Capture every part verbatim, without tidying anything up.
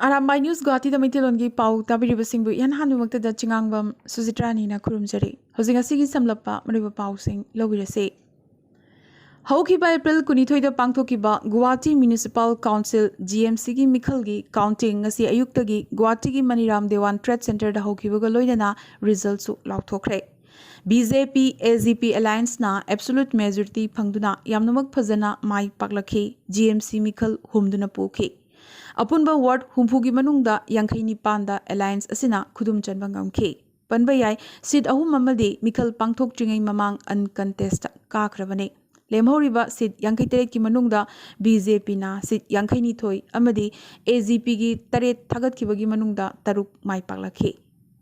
Arambai news ꯒꯨꯋꯥꯍꯥꯇꯤꯗ ꯃꯩꯇꯩꯂꯣꯟꯒꯤ ꯄꯥꯎ ꯇꯥꯕꯤꯔꯤꯕꯁꯤꯡꯕꯨ ꯏꯍꯥꯟ ꯍꯥꯟꯕꯃꯛꯇꯗ ꯆꯤꯉꯥꯡꯕꯝ ꯁꯨꯖꯤꯇ꯭ꯔꯥꯅꯤꯅ ꯈꯨꯔꯨꯝꯖꯔꯤ꯫ ꯍꯧꯖꯤꯛ ꯉꯁꯤꯒꯤ ꯁꯝꯂꯞꯄ ꯃꯔꯨꯑꯣꯏꯕ ꯄꯥꯎꯁꯤꯡ ꯂꯧꯕꯤꯔꯁꯤ꯫ ꯍꯧꯈꯤꯕ ꯑꯦꯄ꯭ꯔꯤꯜ ꯀꯨꯟꯅꯤꯊꯣꯏꯗ ꯄꯥꯡꯊꯣꯛꯈꯤꯕ Guwahati municipal council, G M ꯁꯤꯒꯤ ꯃꯤꯈꯜꯒꯤ ꯀꯥꯎꯟꯇꯤꯡ ꯉꯁꯤ ꯑꯌꯨꯛꯇꯒꯤ ꯒꯨꯋꯥꯍꯥꯇꯤꯒꯤ ꯃꯅꯤꯔꯥꯝ ꯗꯦꯋꯥꯟ ꯇ꯭ꯔꯦꯗ ꯁꯦꯟꯇꯔꯗ ꯍꯧꯈꯤꯕꯒ ꯂꯣꯏꯅꯅ ꯔꯤꯖꯜꯠꯁꯨ ꯂꯥꯎꯊꯣꯛꯈ꯭ꯔꯦ꯫ B J P A G P ꯑꯦꯂꯥꯌꯟꯁꯅ ꯑꯦꯕꯁꯣꯂꯨꯠ ꯃꯦꯖꯣꯔꯤꯇꯤ ꯐꯪꯗꯨꯅ ꯌꯥꯝꯅꯃꯛ ꯐꯖꯅ ꯃꯥꯏ ꯄꯥꯛꯂꯛꯈꯤ꯫ ꯖꯤ ꯑꯦꯝ ꯁꯤ ꯃꯤꯈꯜ ꯍꯨꯝꯗꯨꯅ ꯄꯣꯈꯤ꯫ ꯑꯄꯨꯟꯕ ꯋꯥꯔꯗ ꯍꯨꯝꯐꯨꯒꯤ ꯃꯅꯨꯡꯗ ꯌꯥꯡꯈꯩ ꯅꯤꯄꯥꯟꯗ ꯑꯦꯂꯥꯌꯟꯁ ꯑꯁꯤꯅ ꯈꯨꯗꯨꯝ ꯆꯟꯕ ꯉꯝꯈꯤ꯫ ꯄꯟꯕ ꯌꯥꯏ, ꯁꯤꯠ ꯑꯍꯨꯝ ꯑꯃꯗꯤ ꯃꯤꯈꯜ ꯄꯥꯡꯊꯣꯛꯇ꯭ꯔꯤꯉꯩ ꯃꯃꯥꯡ ꯑꯟꯀꯟꯇꯦꯁꯇ ꯀꯥꯈ꯭ꯔꯕꯅꯤ꯫ ꯂꯦꯝꯍꯧꯔꯤꯕ ꯁꯤꯠ ꯌꯥꯡꯈꯩ ꯇꯔꯦꯠꯀꯤ ꯃꯅꯨꯡꯗ ꯕꯤ ꯖꯦ ꯄꯤꯅ ꯁꯤꯠ ꯌꯥꯡꯈꯩ ꯅꯤꯊꯣꯏ ꯑꯃꯗꯤ ꯑꯦ ꯖꯤ ꯄꯤꯒꯤ ꯇꯔꯦꯠ ꯊꯥꯒꯠꯈꯤꯕꯒꯤ ꯃꯅꯨꯡꯗ ꯇꯔꯨꯛ ꯃꯥꯏ ꯄꯥꯛꯂꯛꯈꯤ꯫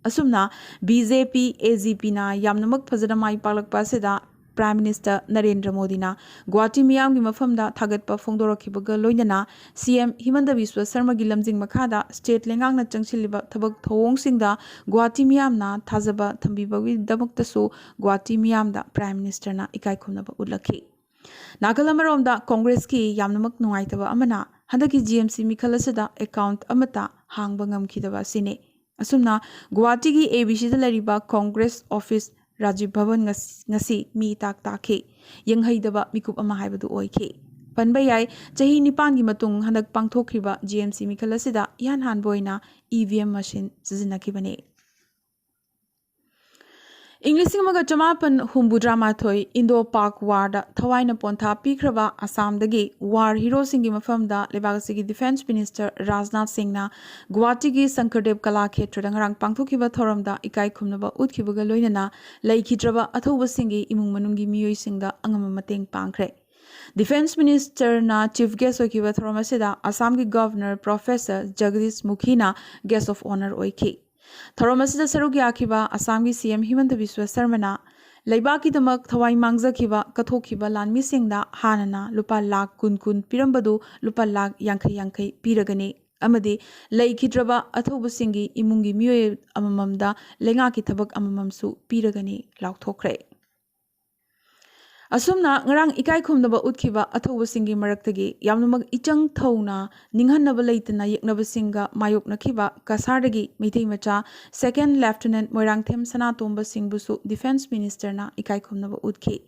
ꯑꯁꯨꯝꯅ B J P A G ꯄꯤꯅ ꯌꯥꯝꯅꯃꯛ ꯐꯖꯅ ꯃꯥꯏ ꯄꯥꯛꯂꯛꯄ ꯑꯁꯤꯗ ꯄ꯭ꯔꯥꯏꯝ ꯃꯤꯅꯤꯁꯇꯔ ꯅꯔꯦꯟꯗ꯭ꯔ ꯃꯣꯗꯤꯅ ꯒꯨꯋꯥꯍꯥꯇꯤ ꯃꯤꯌꯥꯝꯒꯤ ꯃꯐꯝꯗ ꯊꯥꯒꯠꯄ ꯐꯣꯡꯗꯣꯔꯛꯈꯤꯕꯒ ꯂꯣꯏꯅꯅ ꯁꯤ ꯑꯦꯝ ꯍꯤꯃꯟꯇ ꯕꯤꯁ꯭ꯋ ꯁꯔꯃꯒꯤ ꯂꯝꯖꯤꯡ ꯃꯈꯥꯗ ꯁ꯭ꯇꯦꯠ ꯂꯩꯉꯥꯛꯅ ꯆꯪꯁꯤꯜꯂꯤꯕ ꯊꯕꯛ ꯊꯧꯑꯣꯡꯁꯤꯡꯗ ꯒꯨꯋꯥꯍꯥꯇꯤ ꯃꯤꯌꯥꯝꯅ ꯊꯥꯖꯕ ꯊꯝꯕꯤꯕꯒꯤꯗꯃꯛꯇꯁꯨ ꯒꯨꯋꯥꯍꯥꯇꯤ ꯃꯤꯌꯥꯝꯗ ꯄ꯭ꯔꯥꯏꯝ ꯃꯤꯅꯤꯁꯇꯔꯅ ꯏꯀꯥꯏ ꯈꯨꯝꯅꯕ ꯎꯠꯂꯛꯈꯤ꯫ ꯅꯥꯀꯜ ꯑꯃꯔꯣꯝꯗ ꯀꯣꯡꯒ꯭ꯔꯦꯁꯀꯤ ꯌꯥꯝꯅꯃꯛ ꯅꯨꯡꯉꯥꯏꯇꯕ ꯑꯃꯅ ꯍꯟꯗꯛꯀꯤ ꯖꯤ ꯑꯦꯝ ꯁꯤ ꯃꯤꯈꯜ ꯑꯁꯤꯗ ꯑꯦꯀꯥꯎꯟꯠ ꯑꯃꯠꯇ ꯍꯥꯡꯕ ꯉꯝꯈꯤꯗꯕ ꯑꯁꯤꯅꯤ꯫ ꯑꯁꯨꯝꯅ ꯒꯨꯋꯥꯍꯥꯇꯤꯒꯤ ꯑꯦ ꯕꯤ ꯁꯤꯗ ꯂꯩꯔꯤꯕ ꯀꯣꯡꯒ꯭ꯔꯦꯁ ꯑꯣꯐꯤꯁ ꯔꯥꯖꯤꯕ ꯚꯕꯟ ꯉꯁ-, ꯉꯁꯤ ꯃꯤ ꯏꯇꯥꯛ ꯇꯥꯛꯈꯤ꯫ ꯌꯦꯡꯍꯩꯗꯕ ꯃꯤꯀꯨꯞ ꯑꯃ ꯍꯥꯏꯕꯗꯨ ꯑꯣꯏꯈꯤ꯫ ꯄꯟꯕ ꯌꯥꯏ, ꯆꯍꯤ ꯅꯤꯄꯥꯟꯒꯤ ꯃꯇꯨꯡ ꯍꯟꯗꯛ ꯄꯥꯡꯊꯣꯛꯈꯤꯕ ꯖꯤ ꯑꯦꯝ ꯁꯤ ꯃꯤꯈꯜ ꯑꯁꯤꯗ ꯏꯍꯥꯟ ꯍꯥꯟꯕ ꯑꯣꯏꯅ ꯏ ꯚꯤ ꯑꯦꯝ ꯃꯁꯤꯟ ꯁꯤꯖꯤꯟꯅꯈꯤꯕꯅꯤ꯫ ꯏꯪ ꯂꯤꯁꯤꯡ ꯑꯃꯒ ꯆꯃꯥꯄꯟ ꯍꯨꯝꯐꯨꯇꯔꯥꯃꯥꯊꯣꯏ ꯏꯟꯗꯣ ꯄꯥꯛ ꯋꯥꯔꯗ ꯊꯋꯥꯏꯅ ꯄꯣꯟꯊꯥ ꯄꯤꯈ꯭ꯔꯕ ꯑꯁꯥꯝꯗꯒꯤ ꯋꯥꯔ ꯍꯤꯔꯣꯁꯤꯡꯒꯤ ꯃꯐꯝꯗ ꯂꯩꯕꯥꯛ ꯑꯁꯤꯒꯤ ꯗꯤꯐꯦꯟꯁ ꯃꯤꯅꯤꯁꯇꯔ ꯔꯥꯖꯅꯥꯊ ꯁꯤꯡꯅ ꯒꯨꯋꯥꯍꯥꯇꯤꯒꯤ ꯁꯪꯀꯔꯗꯦꯕ ꯀꯂꯥ ꯈꯦꯇ꯭ꯔꯗ ꯉꯔꯥꯡ ꯄꯥꯡꯊꯣꯛꯈꯤꯕ ꯊꯧꯔꯝꯗ ꯏꯀꯥꯏ ꯈꯨꯝꯅꯕ ꯎꯠꯈꯤꯕꯒ ꯂꯣꯏꯅꯅ ꯂꯩꯈꯤꯗ꯭ꯔꯕ ꯑꯊꯧꯕꯁꯤꯡꯒꯤ ꯏꯃꯨꯡ ꯃꯅꯨꯡꯒꯤ ꯃꯤꯑꯣꯏꯁꯤꯡꯗ ꯑꯉꯝꯕ ꯃꯇꯦꯡ ꯄꯥꯡꯈ꯭ꯔꯦ꯫ ꯗꯤꯐꯦꯟꯁ ꯃꯤꯅꯤꯁꯇꯔꯅ ꯆꯤꯐ ꯒꯦꯁ ꯑꯣꯏꯈꯤꯕ ꯊꯧꯔꯝ ꯑꯁꯤꯗ ꯑꯁꯥꯝꯒꯤ ꯒꯚꯔꯅꯔ ꯄ꯭ꯔꯣꯐꯦꯁꯔ ꯖꯒꯗꯤꯁ ꯃꯨꯈꯤꯅ ꯒꯦꯁ ꯑꯣꯐ ꯑꯣꯅꯔ ꯑꯣꯏꯈꯤ꯫ ꯊꯧꯔꯝ ꯑꯁꯤꯗ ꯁꯔꯨꯛ ꯌꯥꯈꯤꯕ ꯑꯁꯥꯝꯒꯤ ꯁꯤ ꯑꯦꯝ ꯍꯤꯃꯟꯇ ꯕꯤꯁ꯭ꯋ ꯁꯔꯃꯅ ꯂꯩꯕꯥꯛꯀꯤꯗꯃꯛ ꯊꯋꯥꯏ ꯃꯥꯡꯖꯈꯤꯕ ꯀꯠꯊꯣꯛꯈꯤꯕ ꯂꯥꯟꯃꯤꯁꯤꯡꯗ ꯍꯥꯟꯅꯅ ꯂꯨꯄꯥ ꯂꯥꯈ ꯀꯨꯟ ꯀꯨꯟ ꯄꯤꯔꯝꯕꯗꯨ ꯂꯨꯄꯥ ꯂꯥꯈ ꯌꯥꯡꯈꯩ ꯌꯥꯡꯈꯩ ꯄꯤꯔꯒꯅꯤ ꯑꯃꯗꯤ ꯂꯩꯈꯤꯗ꯭ꯔꯕ ꯑꯊꯧꯕꯁꯤꯡꯒꯤ ꯏꯃꯨꯡꯒꯤ ꯃꯤꯑꯣꯏ ꯑꯃꯃꯝꯗ ꯂꯩꯉꯥꯛꯀꯤ ꯊꯕꯛ ꯑꯃꯃꯝꯁꯨ ꯄꯤꯔꯒꯅꯤ ꯂꯥꯎꯊꯣꯛꯈ꯭ꯔꯦ꯫ ꯑꯁꯨꯝꯅ ꯉꯔꯥꯡ ꯏꯀꯥꯏ ꯈꯨꯝꯅꯕ ꯎꯠꯈꯤꯕ ꯑꯊꯧꯕꯁꯤꯡꯒꯤ ꯃꯔꯛꯇꯒꯤ ꯌꯥꯝꯅꯃꯛ ꯏꯆꯪ ꯊꯧꯅ ꯅꯤꯡꯍꯟꯅꯕ ꯂꯩꯇꯅ ꯌꯦꯛꯅꯕꯁꯤꯡꯒ ꯃꯥꯌꯣꯛꯅꯈꯤꯕ ꯀꯁꯥꯔꯗꯒꯤ ꯃꯩꯇꯩ ꯃꯆꯥ Second Lieutenant ꯃꯣꯏꯔꯥꯡꯊꯦꯝ ꯁꯅꯥꯇꯣꯝꯕ ꯁꯤꯡꯕꯨꯁꯨ Defence Ministerꯅ ꯏꯀꯥꯏ ꯈꯨꯝꯅꯕ ꯎꯠꯈꯤ꯫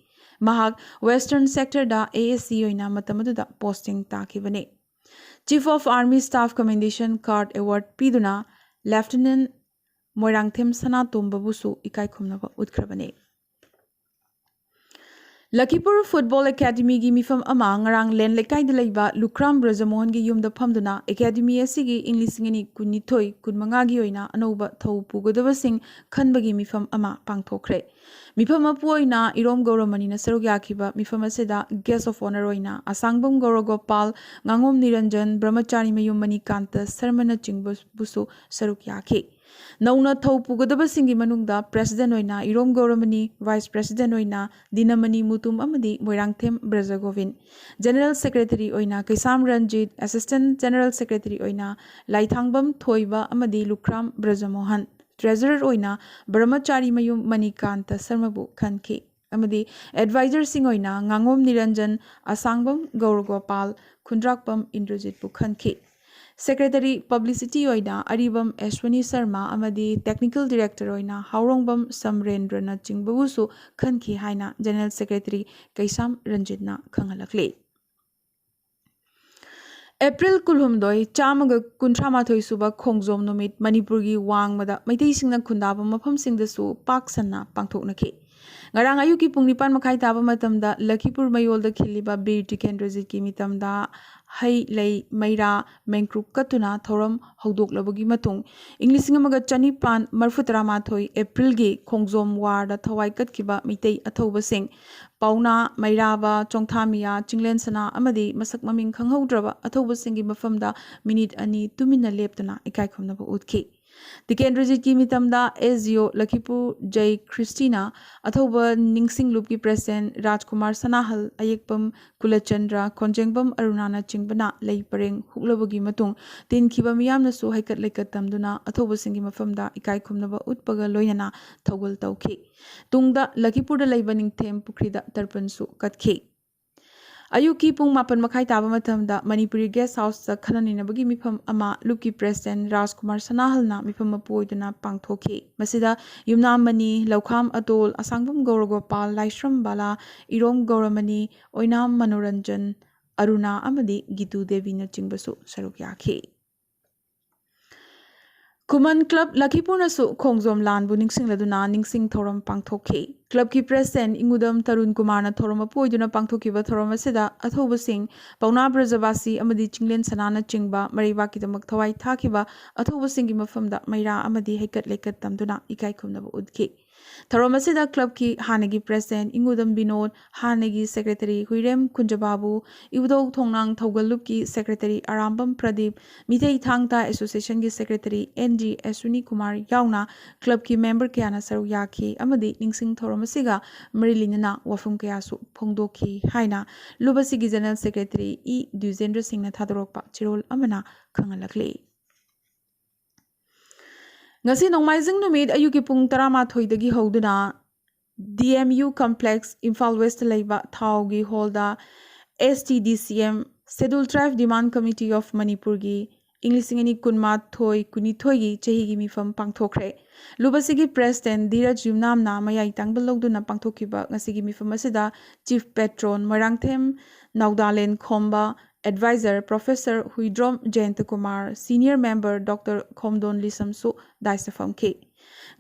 ꯃꯍꯥꯛ Western Sectorꯗ A S C ꯑꯣꯏꯅ ꯃꯇꯝ ꯑꯗꯨꯗ posting ꯇꯥꯈꯤꯕꯅꯤ꯫ Chief of Army Staff Commendation Card Award ꯄꯤꯗꯨꯅ Lieutenant ꯃꯣꯏꯔꯥꯡꯊꯦꯝ ꯁꯅꯥꯇꯣꯝꯕꯕꯨꯁꯨ ꯏꯀꯥꯏ ꯈꯨꯝꯅꯕ ꯎꯠꯈ꯭ꯔꯕꯅꯤ꯫ ꯂꯈꯤꯄꯨꯔ Football Academyꯒꯤ ꯃꯤꯐꯝ ꯑꯃ ꯉꯔꯥꯡ ꯂꯦꯟ ꯂꯩꯀꯥꯏꯗ ꯂꯩꯕ ꯂꯨꯈ꯭ꯔꯥꯝ ꯕ꯭ꯔꯖꯃꯣꯍꯟꯒꯤ ꯌꯨꯝꯗ ꯐꯝꯗꯨꯅ academy ꯑꯁꯤꯒꯤ ꯏꯪ ꯂꯤꯁꯤꯡ ꯑꯅꯤ ꯀꯨꯟꯅꯤꯊꯣꯏ ꯀꯨꯟꯃꯉꯥꯒꯤ ꯑꯣꯏꯅ ꯑꯅꯧꯕ ꯊꯧ ꯄꯨꯒꯗꯕꯁꯤꯡ ꯈꯟꯕꯒꯤ ꯃꯤꯐꯝ ꯑꯃ ꯄꯥꯡꯊꯣꯛꯈ꯭ꯔꯦ꯫ ꯃꯤꯐꯝ ꯃꯄꯨ ꯑꯣꯏꯅ ꯏꯔꯣꯝ ꯒꯧꯔꯃꯅꯤꯅ ꯁꯔꯨꯛ ꯌꯥꯈꯤꯕ ꯃꯤꯐꯝ ꯑꯁꯤꯗ Guest of Honour ꯑꯣꯏꯅ ꯑꯁꯥꯡꯕꯝ ꯒꯧꯔꯒꯣꯄꯥꯜ, ꯉꯥꯉꯣꯝ ꯅꯤꯔꯟꯖꯟ, ꯕ꯭ꯔꯍꯃꯆꯥꯔꯤ ꯃꯌꯨꯝ ꯃꯅꯤꯀꯥꯟꯇ ꯁꯔꯃꯅꯆꯤꯡꯕꯕꯨꯁꯨ ꯁꯔꯨꯛ ꯌꯥꯈꯤ꯫ ꯅꯧꯅ ꯊꯧ ꯄꯨꯒꯗꯕꯁꯤꯡꯒꯤ ꯃꯅꯨꯡꯗ President ꯑꯣꯏꯅ ꯏꯔꯣꯝ ꯒꯧꯔꯃꯅꯤ, Vice President ꯑꯣꯏꯅ ꯗꯤꯅꯃꯅꯤ ꯃꯨꯇꯨꯝ ꯑꯃꯗꯤ ꯃꯣꯏꯔꯥꯡꯊꯦꯝ ꯕ꯭ꯔꯖꯒꯣꯕꯤꯟ, General Secretary ꯑꯣꯏꯅ ꯀꯩꯁꯥꯝ ꯔꯟꯖꯤꯠ, Assistant General Secretary ꯑꯣꯏꯅ ꯂꯥꯏꯊꯥꯡꯕꯝ ꯊꯣꯏꯕ ꯑꯃꯗꯤ ꯂꯨꯈ꯭ꯔꯥꯝ ꯕ꯭ꯔꯖꯃꯣꯍꯟ, Treasurer ꯑꯣꯏꯅ ꯕ꯭ꯔꯍꯃꯆꯥꯔꯤ ꯃꯌꯨꯝ ꯃꯅꯤꯀꯥꯟꯇ ꯁꯔꯃꯕꯨ ꯈꯟꯈꯤ ꯑꯃꯗꯤ Advisorꯁꯤꯡ ꯑꯣꯏꯅ ꯉꯥꯉꯣꯝ ꯅꯤꯔꯟꯖꯟ, ꯑꯁꯥꯡꯕꯝ ꯒꯧꯔꯒꯣꯄꯥꯜ, ꯈꯨꯟꯗ꯭ꯔꯥꯛꯄꯝ ꯏꯟꯗ꯭ꯔꯖꯤꯠꯄꯨ ꯈꯟꯈꯤ꯫ Secretary Publicity ꯑꯣꯏꯅ ꯑꯔꯤꯕꯝ ꯑꯦꯁ꯭ꯋꯅꯤ ꯁꯔꯃ ꯑꯃꯗꯤ Technical Director ꯑꯣꯏꯅ ꯍꯥꯎꯔꯣꯡꯕꯝ ꯁꯝꯔꯦꯟꯗ꯭ꯔꯅꯆꯤꯡꯕꯕꯨꯁꯨ ꯈꯟꯈꯤ ꯍꯥꯏꯅ General Secretary ꯀꯩꯁꯥꯝ ꯔꯟꯖꯤꯠꯅ ꯈꯪꯍꯜꯂꯛꯂꯤ꯫ ꯑꯦꯄ꯭ꯔꯤꯜ ꯀꯨꯟꯍꯨꯝꯗꯣꯏ, ꯆꯥꯝꯃꯒ ꯀꯨꯟꯊ꯭ꯔꯥ ꯃꯥꯊꯣꯏ ꯁꯨꯕ ꯈꯣꯡꯖꯣꯝ ꯅꯨꯃꯤꯠ ꯃꯅꯤꯄꯨꯔꯒꯤ ꯋꯥꯡꯃꯗ ꯃꯩꯇꯩꯁꯤꯡꯅ ꯈꯨꯟꯗꯥꯕ ꯃꯐꯝꯁꯤꯡꯗꯁꯨ ꯄꯥꯛ ꯁꯟꯅ ꯄꯥꯡꯊꯣꯛꯅꯈꯤ꯫ ꯉꯔꯥꯡ ꯑꯌꯨꯛꯀꯤ ꯄꯨꯡ ꯅꯤꯄꯥꯟ ꯃꯈꯥꯏ ꯇꯥꯕ ꯃꯇꯝꯗ ꯂꯈꯤꯄꯨꯔ ꯃꯌꯣꯜꯗ ꯈꯤꯜꯂꯤꯕ ꯕꯤꯔ ꯇꯤꯀꯦꯟꯗ꯭ꯔꯖꯤꯠꯀꯤ ꯃꯤꯇꯝꯗ ꯍꯩ, ꯂꯩ, ꯃꯩꯔꯥ, ꯃꯦꯡꯀ꯭ꯔꯨꯞ ꯀꯠꯇꯨꯅ ꯊꯧꯔꯝ ꯍꯧꯗꯣꯛꯂꯕꯒꯤ ꯃꯇꯨꯡ, ꯏꯪ ꯂꯤꯁꯤꯡ ꯑꯃꯒ ꯆꯅꯤꯄꯥꯟ ꯃꯔꯤꯐꯨ ꯇꯔꯥꯃꯥꯊꯣꯏ ꯑꯦꯄ꯭ꯔꯤꯜꯒꯤ ꯈꯣꯡꯖꯣꯝ ꯋꯥꯔꯗ ꯊꯋꯥꯏ ꯀꯠꯈꯤꯕ ꯃꯤꯇꯩ ꯑꯊꯧꯕꯁꯤꯡ, ꯄꯥꯎꯅꯥ, ꯃꯩꯔꯥꯕ, ꯆꯣꯡꯊꯥꯃꯤꯌꯥ, ꯆꯤꯡꯂꯦꯟꯁꯅꯥ ꯑꯃꯗꯤ ꯃꯁꯛ ꯃꯃꯤꯡ ꯈꯪꯍꯧꯗ꯭ꯔꯕ ꯑꯊꯧꯕꯁꯤꯡꯒꯤ ꯃꯐꯝꯗ ꯃꯤꯅꯤꯠ ꯑꯅꯤ ꯇꯨꯃꯤꯟꯅ ꯂꯦꯞꯇꯨꯅ ꯏꯀꯥꯏ ꯈꯨꯝꯅꯕ ꯎꯠꯈꯤ꯫ ꯇꯤꯀꯦꯟꯗ꯭ꯔꯖꯤꯠꯀꯤ ꯃꯤꯇꯝꯗ ꯑꯦꯁ ꯗꯤ ꯑꯣ ꯂꯈꯤꯄꯨꯔ ꯖꯩ ꯈ꯭ꯔꯤꯁꯇꯤꯅ ꯑꯊꯧꯕ ꯅꯤꯡꯁꯤꯡ ꯂꯨꯞꯀꯤ ꯄ꯭ꯔꯦꯁꯤꯗꯦꯟꯠ ꯔꯥꯖꯀꯨꯃꯥꯔ ꯁꯅꯥꯍꯜ, ꯑꯌꯦꯛꯄꯝ ꯀꯨꯂꯆꯟꯗ꯭ꯔ, ꯈꯣꯟꯖꯦꯡꯕꯝ ꯑꯔꯨꯅꯥꯅꯆꯤꯡꯕꯅ ꯂꯩ ꯄꯔꯦꯡ ꯍꯨꯛꯂꯕꯒꯤ ꯃꯇꯨꯡ ꯇꯤꯟꯈꯤꯕ ꯃꯤꯌꯥꯝꯅꯁꯨ ꯍꯩꯀꯠ ꯂꯩꯀꯠ ꯇꯝꯗꯨꯅ ꯑꯊꯧꯕꯁꯤꯡꯒꯤ ꯃꯐꯝꯗ ꯏꯀꯥꯏ ꯈꯨꯝꯅꯕ ꯎꯠꯄꯒ ꯂꯣꯏꯅꯅ ꯊꯧꯒꯜ ꯇꯧꯈꯤ꯫ ꯇꯨꯡꯗ ꯂꯈꯤꯄꯨꯔꯗ ꯂꯩꯕ ꯅꯤꯡꯊꯦꯝ ꯄꯨꯈ꯭ꯔꯤꯗ ꯇꯔꯄꯟꯁꯨ ꯀꯠꯈꯤ꯫ ꯑꯌꯨꯛꯀꯤ ꯄꯨꯡ ꯃꯥꯄꯟ ꯃꯈꯥꯏ ꯇꯥꯕ ꯃꯇꯝꯗ ꯃꯅꯤꯄꯨꯔꯤ ꯒꯦꯁ ꯍꯥꯎꯁꯇ ꯈꯟꯅ ꯅꯩꯅꯕꯒꯤ ꯃꯤꯐꯝ ꯑꯃ ꯂꯨꯞꯀꯤ ꯄ꯭ꯔꯦꯁꯤꯗꯦꯟꯠ ꯔꯥꯖꯀꯨꯃꯥꯔ ꯁꯅꯥꯍꯜꯅ ꯃꯤꯐꯝ ꯃꯄꯨ ꯑꯣꯏꯗꯨꯅ ꯄꯥꯡꯊꯣꯛꯈꯤ꯫ ꯃꯁꯤꯗ ꯌꯨꯝꯅꯥꯝ ꯃꯅꯤ, ꯂꯧꯈꯥꯝ ꯑꯇꯣꯜ, ꯑꯁꯥꯡꯕꯝ ꯒꯧꯔꯒꯣꯄꯥꯜ, ꯂꯥꯏꯁ꯭ꯔꯝ ꯕꯥꯂꯥ, ꯏꯔꯣꯝ ꯒꯧꯔꯃꯅꯤ, ꯑꯣꯏꯅꯥꯝ ꯃꯅꯣꯔꯟꯖꯟ, ꯑꯔꯨꯅꯥ ꯑꯃꯗꯤ ꯒꯤꯇꯨ ꯗꯦꯕꯤꯅꯆꯤꯡꯕꯁꯨ ꯁꯔꯨꯛ ꯌꯥꯈꯤ꯫ ꯈꯨꯃꯟ ꯀ꯭ꯂꯕ ꯂꯈꯤꯄꯨꯔꯅꯁꯨ ꯈꯣꯡꯖꯣꯝ ꯂꯥꯟꯕꯨ ꯅꯤꯡꯁꯤꯡꯂꯗꯨꯅ ꯅꯤꯡꯁꯤꯡ ꯊꯧꯔꯝ ꯄꯥꯡꯊꯣꯛꯈꯤ꯫ ꯀ꯭ꯂꯕꯀꯤ ꯄ꯭ꯔꯦꯁꯤꯗꯦꯟꯠ ꯏꯉꯨꯗꯝ ꯇꯔꯨꯟ ꯀꯨꯃꯥꯔꯅ ꯊꯧꯔꯝ ꯃꯄꯨ ꯑꯣꯏꯗꯨꯅ ꯄꯥꯡꯊꯣꯛꯈꯤꯕ ꯊꯧꯔꯝ ꯑꯁꯤꯗ ꯑꯊꯧꯕꯁꯤꯡ, ꯄꯥꯎꯅꯥ ꯕ꯭ꯔꯖꯕꯥꯁꯤ ꯑꯃꯗꯤ ꯆꯤꯡꯂꯦꯟ ꯁꯅꯥꯅꯆꯤꯡꯕ ꯃꯔꯩꯕꯥꯛꯀꯤꯗꯃꯛ ꯊꯋꯥꯏ ꯊꯥꯈꯤꯕ ꯑꯊꯧꯕꯁꯤꯡꯒꯤ ꯃꯐꯝꯗ ꯃꯩꯔꯥ ꯑꯃꯗꯤ ꯍꯩꯀꯠ ꯂꯩꯀꯠ ꯇꯝꯗꯨꯅ ꯏꯀꯥꯏ ꯈꯨꯝꯅꯕ ꯎꯠꯈꯤ꯫ ꯊꯧꯔꯝ ꯑꯁꯤꯗ ꯀ꯭ꯂꯕꯀꯤ ꯍꯥꯟꯅꯒꯤ ꯄ꯭ꯔꯦꯁꯤꯗꯦꯟꯠ ꯏꯉꯨꯗꯝ ꯕꯤꯅꯣꯗ, ꯍꯥꯟꯅꯒꯤ ꯁꯦꯀ꯭ꯔꯦꯇꯔꯤ ꯍꯨꯏꯔꯦꯝ ꯀꯨꯟꯖꯕꯥꯕꯨ, ꯏꯕꯨꯙꯧ ꯊꯣꯡꯅꯥꯡ ꯊꯧꯒꯜ ꯂꯨꯞꯀꯤ ꯁꯦꯀ꯭ꯔꯦꯇꯔꯤ ꯑꯔꯥꯝꯕꯝ ꯄ꯭ꯔꯗꯤꯞ, ꯃꯤꯇꯩ ꯊꯥꯡ ꯇꯥ ꯑꯦꯁꯣꯁꯤꯌꯦꯁꯟꯒꯤ ꯁꯦꯀ꯭ꯔꯦꯇꯔꯤ ꯑꯦꯟ ꯖꯤ ꯑꯦꯁ꯭ꯋꯤꯅꯤ ꯀꯨꯃꯥꯔ ꯌꯥꯎꯅ ꯀ꯭ꯂꯕꯀꯤ ꯃꯦꯝꯕꯔ ꯀꯌꯥꯅ ꯁꯔꯨꯛ ꯌꯥꯈꯤ ꯑꯃꯗꯤ ꯅꯤꯡꯁꯤꯡ ꯊꯧꯔꯝ ꯑꯁꯤꯒ ꯃꯔꯤ ꯂꯩꯅꯅ ꯋꯥꯐꯝ ꯀꯌꯥꯁꯨ ꯐꯣꯡꯗꯣꯛꯈꯤ ꯍꯥꯏꯅ ꯂꯨꯞ ꯑꯁꯤꯒꯤ ꯖꯦꯅꯔꯦꯜ ꯁꯦꯀ꯭ꯔꯦꯇꯔꯤ ꯏ ꯗ꯭ꯋꯤꯖꯦꯟꯗ꯭ꯔ ꯁꯤꯡꯅ ꯊꯥꯗꯣꯔꯛꯄ ꯆꯦꯔꯣꯜ ꯑꯃꯅ ꯈꯪꯍꯜꯂꯛꯂꯤ꯫ ꯉꯁꯤ ꯅꯣꯡꯃꯥꯏꯖꯤꯡ ꯅꯨꯃꯤꯠ ꯑꯌꯨꯛꯀꯤ ꯄꯨꯡ ꯇꯔꯥꯃꯥꯊꯣꯏꯗꯒꯤ ꯍꯧꯗꯨꯅ D M U complex, Imphal west ꯂꯩꯕ ꯊꯥꯎꯒꯤ ꯍꯣꯜꯗ S T D C M, Scheduled Tribe Demand Committee of ꯃꯅꯤꯄꯨꯔꯒꯤ ꯏꯪ ꯂꯤꯁꯤꯡ ꯑꯅꯤ ꯀꯨꯟꯃꯥꯊꯣꯏ ꯀꯨꯟꯅꯤꯊꯣꯏꯒꯤ ꯆꯍꯤꯒꯤ ꯃꯤꯐꯝ ꯄꯥꯡꯊꯣꯛꯈ꯭ꯔꯦ꯫ ꯂꯨꯞ ꯑꯁꯤꯒꯤ ꯄ꯭ꯔꯦꯁꯤꯗꯦꯟꯠ ꯙꯤꯔꯖ ꯌꯨꯝꯅꯥꯝꯅ ꯃꯌꯥꯏ ꯇꯥꯡꯕ ꯂꯧꯗꯨꯅ ꯄꯥꯡꯊꯣꯛꯈꯤꯕ ꯉꯁꯤꯒꯤ ꯃꯤꯐꯝ ꯑꯁꯤꯗ chief ꯄꯦꯇ꯭ꯔꯣꯟ Moirangthem Naodalen Khomba, adviser professor Huidrom Jayanta Kumar, senior member doctor Khomdon ꯂꯤꯁꯝꯁꯨ ꯗꯥꯏꯁꯇ ꯐꯝꯈꯤ꯫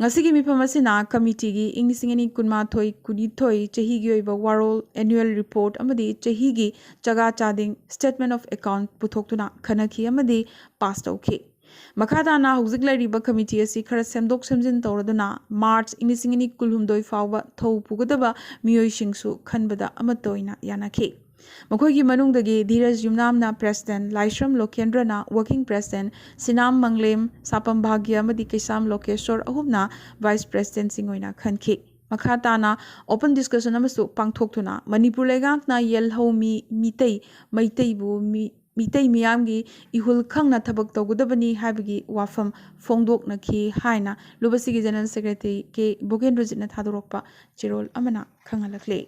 ꯉꯁꯤꯒꯤ ꯃꯤꯐꯝ ꯑꯁꯤꯅ ꯀꯃꯤꯇꯤꯒꯤ ꯏꯪ ꯂꯤꯁꯤꯡ ꯑꯅꯤ ꯀꯨꯟꯃꯥꯊꯣꯏ ꯀꯨꯟꯅꯤꯊꯣꯏ ꯆꯍꯤꯒꯤ ꯑꯣꯏꯕ ꯋꯥꯔꯣꯜ, ꯑꯦꯅꯨꯑꯦꯜ ꯔꯤꯄꯣꯔꯠ ꯑꯃꯗꯤ ꯆꯍꯤꯒꯤ ꯆꯒꯥ ꯆꯥꯗꯤꯡ, Statement of Account, ꯄꯨꯊꯣꯛꯇꯨꯅ ꯈꯟꯅꯈꯤ ꯑꯃꯗꯤ ꯄꯥꯁ ꯇꯧꯈꯤ꯫ ꯃꯈꯥ ꯇꯥꯅ ꯍꯧꯖꯤꯛ ꯂꯩꯔꯤꯕ ꯀꯃꯤꯇꯤ ꯑꯁꯤ ꯈꯔ ꯁꯦꯝꯗꯣꯛ ꯁꯦꯝꯖꯤꯟ ꯇꯧꯔꯗꯨꯅ ꯃꯥꯔꯆ ꯏꯪ ꯂꯤꯁꯤꯡ ꯑꯅꯤ ꯀꯨꯟꯍꯨꯝꯗꯣꯏ ꯐꯥꯎꯕ ꯊꯧ ꯄꯨꯒꯗꯕ ꯃꯤꯑꯣꯏꯁꯤꯡꯁꯨ ꯈꯟꯕꯗ ꯑꯃꯠꯇ ꯑꯣꯏꯅ ꯌꯥꯅꯈꯤ꯫ ꯃꯈꯣꯏꯒꯤ ꯃꯅꯨꯡꯗꯒꯤ ꯙꯤꯔꯖ ꯌꯨꯝꯅꯥꯝꯅ president, ꯂꯥꯏꯁ꯭ꯔꯝ ꯂꯣꯀꯦꯟꯗ꯭ꯔꯅ working president, ꯁꯤꯅꯥꯝ ꯃꯪꯂꯦꯝ, ꯁꯥꯄꯝ ꯚꯥꯒ꯭ꯌ ꯑꯃꯗꯤ ꯀꯩꯁꯥꯝ ꯂꯣꯀꯦꯁ꯭ꯋꯔ ꯑꯍꯨꯝꯅ vice presidentꯁꯤꯡ ꯑꯣꯏꯅ ꯈꯟꯈꯤ꯫ ꯃꯈꯥ ꯇꯥꯅ open discussion ꯑꯃꯁꯨ ꯄꯥꯡꯊꯣꯛꯇꯨꯅ ꯃꯅꯤꯄꯨꯔ ꯂꯩꯉꯥꯛꯅ ꯌꯦꯜꯍꯧꯃꯤ ꯃꯤꯇꯩ, ꯃꯩꯇꯩꯕꯨ ꯃꯤ-, ꯃꯤꯇꯩ ꯃꯤꯌꯥꯝꯒꯤ ꯏꯍꯨꯜ ꯈꯪꯅ ꯊꯕꯛ ꯇꯧꯒꯗꯕꯅꯤ ꯍꯥꯏꯕꯒꯤ ꯋꯥꯐꯝ ꯐꯣꯡꯗꯣꯛꯅꯈꯤ ꯍꯥꯏꯅ ꯂꯨꯞ ꯑꯁꯤꯒꯤ general secretary ꯀꯦ ꯚꯣꯒꯦꯟꯗ꯭ꯔꯖꯤꯠꯅ ꯊꯥꯗꯣꯔꯛꯄ ꯆꯦꯔꯣꯜ ꯑꯃꯅ ꯈꯪꯍꯜꯂꯛꯂꯤ꯫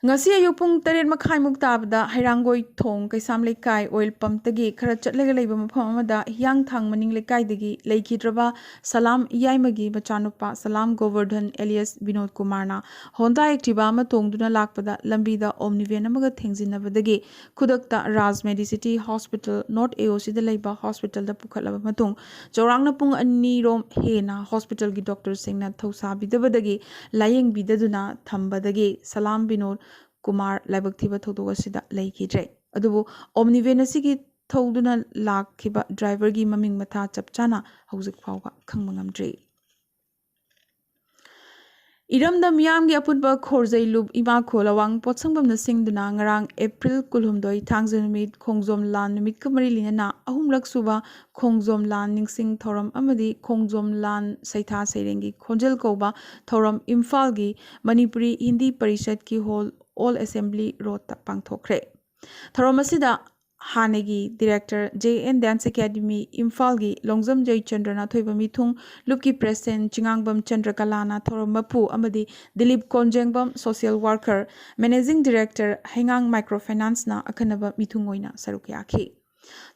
ꯉꯁꯤ ꯑꯌꯨꯛ ꯄꯨꯡ ꯇꯔꯦꯠ ꯃꯈꯥꯏꯃꯨꯛ ꯇꯥꯕꯗ ꯍꯩꯔꯥꯡꯒꯣꯏ ꯊꯣꯡ ꯀꯩꯁꯥꯝ ꯂꯩꯀꯥꯏ oil pumpꯇꯒꯤ ꯈꯔ ꯆꯠꯂꯒ ꯂꯩꯕ ꯃꯐꯝ ꯑꯃꯗ ꯍꯤꯌꯥꯡꯊꯥꯡ ꯃꯅꯤꯡ ꯂꯩꯀꯥꯏꯗꯒꯤ ꯂꯩꯈꯤꯗ꯭ꯔꯕ ꯁꯂꯥꯝ ꯏꯌꯥꯏꯃꯒꯤ ꯃꯆꯥꯅꯨꯄꯥ ꯁꯂꯥꯝ ꯒꯣꯕꯔꯙꯟ alias ꯕꯤꯅꯣꯗ ꯀꯨꯃꯥꯔꯅ Honda Activa ꯑꯃ ꯇꯣꯡꯗꯨꯅ ꯂꯥꯛꯄꯗ ꯂꯝꯕꯤꯗ Omni van ꯑꯃꯒ ꯊꯦꯡꯖꯤꯟꯅꯕꯗꯒꯤ ꯈꯨꯗꯛꯇ ꯔꯥꯖ Medicity Hospital, North AOCꯗ ꯂꯩꯕ hospitalꯗ ꯄꯨꯈꯠꯂꯕ ꯃꯇꯨꯡ ꯆꯥꯎꯔꯥꯛꯅ ꯄꯨꯡ ꯑꯅꯤꯔꯣꯝ ꯍꯦꯟꯅ hospitalꯒꯤ doctorꯁꯤꯡꯅ ꯊꯧꯁꯥꯕꯤꯗꯕꯗꯒꯤ ꯂꯥꯌꯦꯡꯕꯤꯗꯗꯨꯅ ꯊꯝꯕꯗꯒꯤ ꯁꯂꯥꯝ ꯕꯤꯅꯣꯗ ꯀꯨꯃꯥꯔ ꯂꯥꯏꯕꯛ ꯊꯤꯕ ꯊꯧꯗꯣꯛ ꯑꯁꯤꯗ ꯂꯩꯈꯤꯗ꯭ꯔꯦ꯫ ꯑꯗꯨꯕꯨ Omni van ꯑꯁꯤꯒꯤ ꯊꯧꯗꯨꯅ ꯂꯥꯛꯈꯤꯕ driverꯒꯤ ꯃꯃꯤꯡ ꯃꯊꯥ ꯆꯞ ꯆꯥꯅ ꯍꯧꯖꯤꯛ ꯐꯥꯎꯕ ꯈꯪꯕ ꯉꯝꯗ꯭ꯔꯤ꯫ ꯏꯔꯝꯗꯝ ꯃꯤꯌꯥꯝꯒꯤ ꯑꯄꯨꯟꯕ ꯈꯣꯔꯖꯩ ꯂꯨꯞ ꯏꯃꯥꯈꯣꯜ ꯑꯋꯥꯡ ꯄꯣꯠꯁꯪꯕꯝꯅ ꯁꯤꯡꯗꯨꯅ ꯉꯔꯥꯡ April ꯀꯨꯟꯍꯨꯝꯗꯣꯏ ꯊꯥꯡꯖ ꯅꯨꯃꯤꯠ ꯈꯣꯡꯖꯣꯝ ꯂꯥꯟ ꯅꯨꯃꯤꯠꯀ ꯃꯔꯤ ꯂꯩꯅꯅ ꯑꯍꯨꯝꯂꯛ ꯁꯨꯕ ꯈꯣꯡꯖꯣꯝ ꯂꯥꯟ ꯅꯤꯡꯁꯤꯡ ꯊꯧꯔꯝ ꯑꯃꯗꯤ ꯈꯣꯡꯖꯣꯝ ꯂꯥꯟ ꯁꯩꯊꯥ ꯁꯩꯔꯦꯡꯒꯤ ꯈꯣꯟꯖꯦꯜ ꯀꯧꯕ ꯊꯧꯔꯝ ꯏꯝꯐꯥꯜꯒꯤ Manipuri Hindi ꯄꯔꯤꯁꯠꯀꯤ hall Old Assembly Roadꯇ ꯄꯥꯡꯊꯣꯛꯈ꯭ꯔꯦ꯫ ꯊꯧꯔꯝ ꯑꯁꯤꯗ ꯍꯥꯟꯅꯒꯤ director J N Dance Academy ꯏꯝꯐꯥꯜꯒꯤ ꯂꯣꯡꯖꯝ ꯖꯌꯆꯟꯗ꯭ꯔꯅ ꯑꯊꯣꯏꯕ ꯃꯤꯊꯨꯡ, ꯂꯨꯞꯀꯤ president ꯆꯤꯉꯥꯡꯕꯝ ꯆꯟꯗ꯭ꯔꯀꯂꯥꯅ ꯊꯧꯔꯝ ꯃꯄꯨ ꯑꯃꯗꯤ Dilip ꯀꯣꯟꯖꯦꯡꯕꯝ social worker, managing director ꯍꯩꯉꯥꯡ Microfinanceꯅ ꯑꯈꯟꯅꯕ ꯃꯤꯊꯨꯡ ꯑꯣꯏꯅ ꯁꯔꯨꯛ ꯌꯥꯈꯤ꯫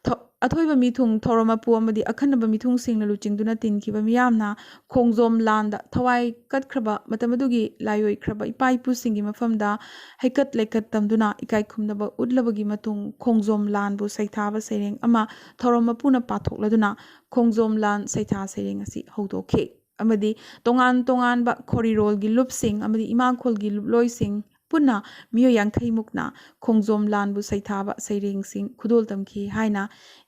ꯊꯧ-, ꯑꯊꯣꯏꯕ ꯃꯤꯊꯨꯡ, ꯊꯧꯔꯝ ꯃꯄꯨ ꯑꯃꯗꯤ ꯑꯈꯟꯅꯕ ꯃꯤꯊꯨꯡꯁꯤꯡꯅ ꯂꯨꯆꯤꯡꯗꯨꯅ ꯇꯤꯟꯈꯤꯕ ꯃꯤꯌꯥꯝꯅ ꯈꯣꯡꯖꯣꯝ ꯂꯥꯟꯗ ꯊꯋꯥꯏ ꯀꯠꯈ꯭ꯔꯕ ꯃꯇꯝ ꯑꯗꯨꯒꯤ ꯂꯥꯏꯑꯣꯏꯈ꯭ꯔꯕ ꯏꯄꯥ ꯏꯄꯨꯁꯤꯡꯒꯤ ꯃꯐꯝꯗ ꯍꯩꯀꯠ ꯂꯩꯀꯠ ꯇꯝꯗꯨꯅ ꯏꯀꯥꯏ ꯈꯨꯝꯅꯕ ꯎꯠꯂꯕꯒꯤ ꯃꯇꯨꯡ ꯈꯣꯡꯖꯣꯝ ꯂꯥꯟꯕꯨ ꯁꯩꯊꯥꯕ ꯁꯩꯔꯦꯡ ꯑꯃ ꯊꯧꯔꯝ ꯃꯄꯨꯅ ꯄꯥꯊꯣꯛꯂꯗꯨꯅ ꯈꯣꯡꯖꯣꯝ ꯂꯥꯟ ꯁꯩꯊꯥ ꯁꯩꯔꯦꯡ ꯑꯁꯤ ꯍꯧꯗꯣꯛꯈꯤ꯫ ꯑꯃꯗꯤ ꯇꯣꯉꯥꯟ ꯇꯣꯉꯥꯟꯕ ꯈꯣꯔꯤꯔꯣꯜꯒꯤ ꯂꯨꯞꯁꯤꯡ ꯑꯃꯗꯤ ꯏꯃꯥꯈꯣꯜꯒꯤ ꯂꯨꯞꯂꯣꯏꯁꯤꯡ ꯄꯨꯟꯅ ꯃꯤꯑꯣꯏ ꯌꯥꯡꯈꯩ ꯃꯨꯛꯅ ꯈꯣꯡꯖꯣꯝ ꯂꯥꯟꯕꯨ ꯁꯩꯊꯥꯕ ꯁꯩꯔꯦꯡꯁꯤꯡ ꯈꯨꯗꯣꯜ ꯇꯝꯈꯤ ꯍꯥꯏꯅ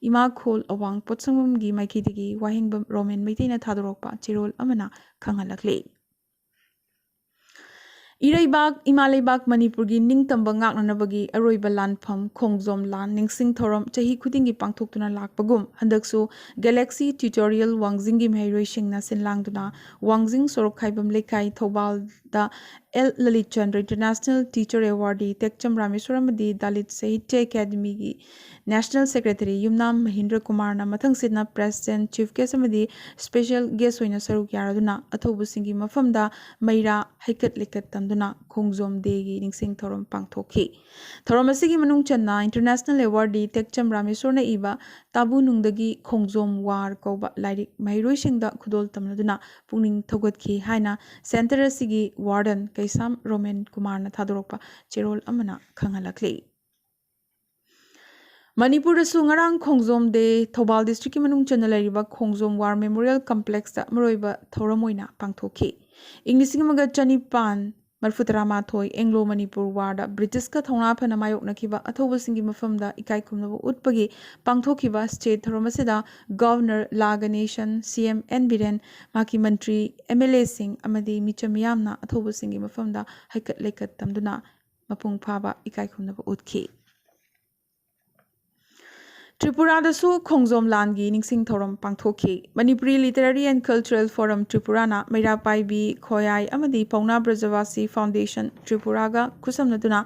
ꯏꯃꯥꯈꯣꯜ ꯑꯋꯥꯡ ꯄꯣꯠꯁꯪꯕꯝꯒꯤ ꯃꯥꯏꯀꯩꯗꯒꯤ ꯋꯥꯍꯦꯡꯕꯝ ꯔꯣꯃꯦꯟ ꯃꯩꯇꯩꯅ ꯊꯥꯗꯣꯔꯛꯄ ꯆꯦꯔꯣꯜ ꯑꯃꯅ ꯈꯪꯍꯜꯂꯛꯂꯤ꯫ ꯏꯔꯩꯕꯥꯛ ꯏꯃꯥ ꯂꯩꯕꯥꯛ ꯃꯅꯤꯄꯨꯔꯒꯤ ꯅꯤꯡꯇꯝꯕ ꯉꯥꯛꯅꯅꯕꯒꯤ ꯑꯔꯣꯏꯕ ꯂꯥꯟꯐꯝ ꯈꯣꯡꯖꯣꯝ ꯂꯥꯟ ꯅꯤꯡꯁꯤꯡ ꯊꯧꯔꯝ ꯆꯍꯤ ꯈꯨꯗꯤꯡꯒꯤ ꯄꯥꯡꯊꯣꯛꯇꯨꯅ ꯂꯥꯛꯄꯒꯨꯝ, ꯍꯟꯗꯛꯁꯨ Galaxy Tutorial ꯋꯥꯡꯖꯤꯡꯒꯤ ꯃꯍꯩꯔꯣꯏꯁꯤꯡꯅ ꯁꯤꯟ ꯂꯥꯡꯗꯨꯅ ꯋꯥꯡꯖꯤꯡ ꯁꯣꯔꯣꯛꯈꯥꯏꯕꯝ ꯂꯩꯀꯥꯏ ꯊꯧꯕꯥꯜꯗ L Lalit Chandra International Teacher Awardee ꯇꯦꯛꯆꯝ ꯔꯥꯃꯦꯁ꯭ꯋꯔ ꯑꯃꯗꯤ ꯗꯂꯤꯠ ꯁꯥꯍꯤꯇ꯭ꯌ ꯑꯦꯀꯥꯗꯃꯤꯒꯤ National Secretary ꯌꯨꯝꯅꯥꯝ ꯃꯍꯤꯟꯗ꯭ꯔ ꯀꯨꯃꯥꯔꯅ ꯃꯊꯪꯁꯤꯠꯅ President, Chief Guest ꯑꯃꯗꯤ Special Guest ꯑꯣꯏꯅ ꯁꯔꯨꯛ ꯌꯥꯔꯗꯨꯅ ꯑꯊꯧꯕꯁꯤꯡꯒꯤ ꯃꯐꯝꯗ ꯃꯩꯔꯥ ꯍꯩꯀꯠ ꯂꯩꯀꯠ ꯇꯝꯗꯨꯅ ꯈꯣꯡꯖꯣꯝ ꯗꯦꯒꯤ ꯅꯤꯡꯁꯤꯡ ꯊꯧꯔꯝ ꯄꯥꯡꯊꯣꯛꯈꯤ꯫ ꯊꯧꯔꯝ ꯑꯁꯤꯒꯤ ꯃꯅꯨꯡ ꯆꯟꯅ International Awardee ꯇꯦꯛꯆꯝ ꯔꯥꯃꯦꯁ꯭ꯋꯔꯅ ꯏꯕ ꯇꯥꯕꯨ ꯅꯨꯡꯗꯒꯤ ꯈꯣꯡꯖꯣꯝ ꯋꯥꯔ ꯀꯧꯕ ꯂꯥꯏꯔꯤꯛ ꯃꯍꯩꯔꯣꯏꯁꯤꯡꯗ ꯈꯨꯗꯣꯜ ꯇꯝꯅꯗꯨꯅ ꯄꯨꯛꯅꯤꯡ ꯊꯧꯒꯠꯈꯤ ꯍꯥꯏꯅ Centre ꯑꯁꯤꯒꯤ Warden ꯀꯩꯁꯥꯝ ꯔꯣꯃꯦꯟ ꯀꯨꯃꯥꯔꯅ ꯊꯥꯗꯣꯔꯛꯄ ꯆꯦꯔꯣꯜ ꯑꯃꯅ ꯈꯪꯍꯜꯂꯛꯂꯤ꯫ ꯃꯅꯤꯄꯨꯔꯗꯁꯨ ꯉꯔꯥꯡ ꯈꯣꯡꯖꯣꯝ ꯗꯦ ꯊꯧꯕꯥꯜ ꯗꯤꯁꯇ꯭ꯔꯤꯛꯀꯤ ꯃꯅꯨꯡ ꯆꯟꯅ ꯂꯩꯔꯤꯕ ꯈꯣꯡꯖꯣꯝ ꯋꯥꯔ ꯃꯦꯃꯣꯔꯤꯌꯦꯜ ꯀꯝꯄ꯭ꯂꯦꯛꯁꯇ ꯃꯔꯨꯑꯣꯏꯕ ꯊꯧꯔꯝ ꯑꯣꯏꯅ ꯄꯥꯡꯊꯣꯛꯈꯤ꯫ ꯏꯪ ꯂꯤꯁꯤꯡ ꯑꯃꯒ ꯆꯅꯤꯄꯥꯟ ꯃꯔꯤꯐꯨ ꯇꯔꯥꯃꯥꯊꯣꯏ ꯑꯦꯡꯒ꯭ꯂꯣ ꯃꯅꯤꯄꯨꯔ ꯋꯥꯔꯗ ꯕ꯭ꯔꯤꯇꯤꯁꯀ ꯊꯧꯅꯥ ꯐꯅ ꯃꯥꯌꯣꯛꯅꯈꯤꯕ ꯑꯊꯧꯕꯁꯤꯡꯒꯤ ꯃꯐꯝꯗ ꯏꯀꯥꯏ ꯈꯨꯝꯅꯕ ꯎꯠꯄꯒꯤ ꯄꯥꯡꯊꯣꯛꯈꯤꯕ ꯁ꯭ꯇꯦꯠ ꯊꯧꯔꯝ ꯑꯁꯤꯗ Governor ꯂꯥ ꯒꯅꯦꯁꯟ, ꯁꯤ ꯑꯦꯝ ꯑꯦꯟ ꯕꯤꯔꯦꯟ, ꯃꯍꯥꯛꯀꯤ ꯃꯟꯇ꯭ꯔꯤ, ꯑꯦꯝ ꯑꯦꯜ ꯑꯦꯁꯤꯡ ꯑꯃꯗꯤ ꯃꯤꯆꯝ ꯃꯤꯌꯥꯝꯅ ꯑꯊꯧꯕꯁꯤꯡꯒꯤ ꯃꯐꯝꯗ ꯍꯩꯀꯠ ꯂꯩꯀꯠ ꯇꯝꯗꯨꯅ ꯃꯄꯨꯡ ꯐꯥꯕ ꯏꯀꯥꯏ ꯈꯨꯝꯅꯕ ꯎꯠꯈꯤ꯫ ꯇ꯭ꯔꯤꯄꯨꯔꯥꯗꯁꯨ ꯈꯣꯡꯖꯣꯝ ꯂꯥꯟꯒꯤ ꯅꯤꯡꯁꯤꯡ ꯊꯧꯔꯝ ꯄꯥꯡꯊꯣꯛꯈꯤ꯫ Manipuri Literary and Cultural Forum ꯇ꯭ꯔꯤꯄꯨꯔꯥꯅ ꯃꯩꯔꯥ ꯄꯥꯏꯕꯤ ꯈꯣꯌꯥꯏ ꯑꯃꯗꯤ ꯄꯥꯎꯅꯥ ꯕ꯭ꯔꯖꯕꯥꯁꯤ ꯐꯥꯎꯟꯗꯦꯁꯟ ꯇ꯭ꯔꯤꯄꯨꯔꯥꯒ ꯈꯨꯠꯁꯝꯅꯗꯨꯅ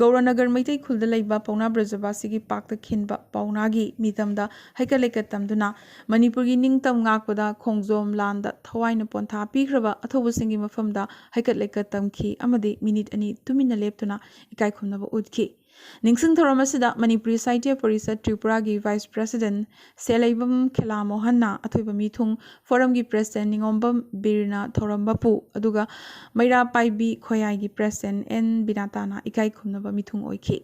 ꯒꯧꯔꯅꯒꯔ ꯃꯩꯇꯩ ꯈꯨꯜꯗ ꯂꯩꯕ ꯄꯥꯎꯅꯥ ꯕ꯭ꯔꯖꯕꯥꯁꯤꯒꯤ ꯄꯥꯛꯇ ꯈꯤꯟꯕ ꯄꯥꯎꯅꯥꯒꯤ ꯃꯤꯇꯝꯗ ꯍꯩꯀꯠ ꯂꯩꯀꯠ ꯇꯝꯗꯨꯅ ꯃꯅꯤꯄꯨꯔꯒꯤ ꯅꯤꯡꯇꯝ ꯉꯥꯛꯄꯗ ꯈꯣꯡꯖꯣꯝ ꯂꯥꯟꯗ ꯊꯋꯥꯏꯅ ꯄꯣꯟꯊꯥ ꯄꯤꯈ꯭ꯔꯕ ꯑꯊꯧꯕꯁꯤꯡꯒꯤ ꯃꯐꯝꯗ ꯍꯩꯀꯠ ꯂꯩꯀꯠ ꯇꯝꯈꯤ ꯑꯃꯗꯤ ꯃꯤꯅꯤꯠ ꯑꯅꯤ ꯇꯨꯃꯤꯟꯅ ꯂꯦꯞꯇꯨꯅ ꯏꯀꯥꯏ ꯈꯨꯝꯅꯕ ꯎꯠꯈꯤ꯫ ꯅꯤꯡꯁꯤꯡ ꯊꯧꯔꯝ ꯑꯁꯤꯗ ꯃꯅꯤꯄꯨꯔꯤ ꯁꯥꯍꯤꯇ꯭ꯌ ꯄꯔꯤꯁꯠ ꯇ꯭ꯔꯤꯄꯨꯔꯥꯒꯤ Vice President ꯁꯦꯂꯩꯕꯝ ꯈꯦꯂꯥ ꯃꯣꯍꯟꯅ ꯑꯊꯣꯏꯕ ꯃꯤꯊꯨꯡ, Forumꯒꯤ President ꯅꯤꯉꯣꯝꯕꯝ ꯕꯤꯔꯅ ꯊꯧꯔꯝ ꯃꯄꯨ, ꯑꯗꯨꯒ ꯃꯩꯔꯥ ꯄꯥꯏꯕꯤ ꯈꯣꯌꯥꯏꯒꯤ President ꯑꯦꯟ ꯕꯤꯅꯥꯇꯥꯅ ꯏꯀꯥꯏ ꯈꯨꯝꯅꯕ ꯃꯤꯊꯨꯡ ꯑꯣꯏꯈꯤ꯫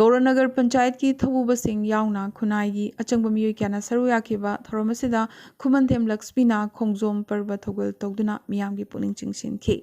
ꯒꯧꯔꯅꯒꯔ ꯄꯟꯆꯥꯌꯠꯀꯤ ꯊꯧꯕꯨꯕꯁꯤꯡ ꯌꯥꯎꯅ ꯈꯨꯟꯅꯥꯏꯒꯤ ꯑꯆꯪꯕ ꯃꯤꯑꯣꯏ ꯀꯌꯥꯅ ꯁꯔꯨꯛ ꯌꯥꯈꯤꯕ ꯊꯧꯔꯝ ꯑꯁꯤꯗ ꯈꯨꯃꯟꯊꯦꯝ ꯂꯛꯁꯃꯤꯅ ꯈꯣꯡꯖꯣꯝ ꯄꯔꯕ ꯊꯧꯒꯜ ꯇꯧꯗꯨꯅ ꯃꯤꯌꯥꯝꯒꯤ ꯄꯨꯛꯅꯤꯡ ꯆꯤꯡꯁꯤꯟꯈꯤ꯫